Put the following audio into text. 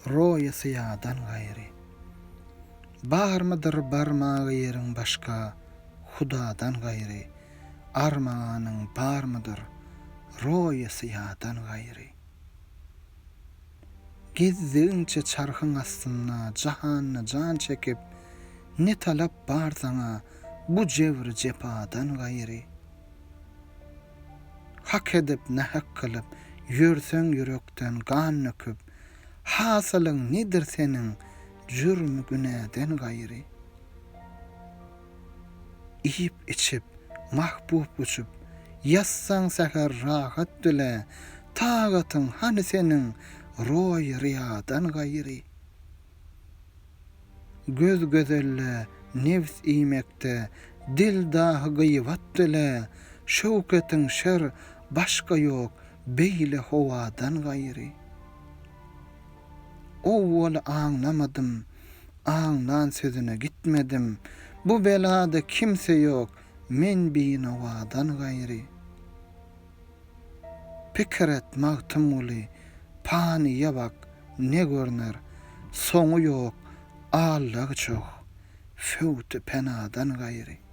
roýy syýadan gaýry? Barmydyr barmaga ýeriň başga Hudadan gaýry, Armaganyň barmydyr roýy syýadan gaýry? Gezdigiňçe çarhyň astynda jahanda jan çekip, Ne talap bar saňa bu jebri-jepadan gaýry? Hak edip, nähak kylyp, ýörseň ýürekden gan döküp, Hasylyň nedir seniň jürmi-günäden gaýry? Iýip-içip, mahbup guçup, ýatsaň säher rahat bile, Tagatyň hany seniň roýy-ryýadan gaýry? Göz gözelde, nebs iýmekde, dil dahy gyýbat bile, Şöwketiň şer, başga ýok, beýle howadan gaýry. Owwaly aňlamadym, aňlan sözüne gitmedim, Bu belada kimse ýok, men binowadan gaýry. Pikir et, Magtymguly, panyýa bak, ne görner, Soňy ýok, allagy çoh, föwti penadan gaýry.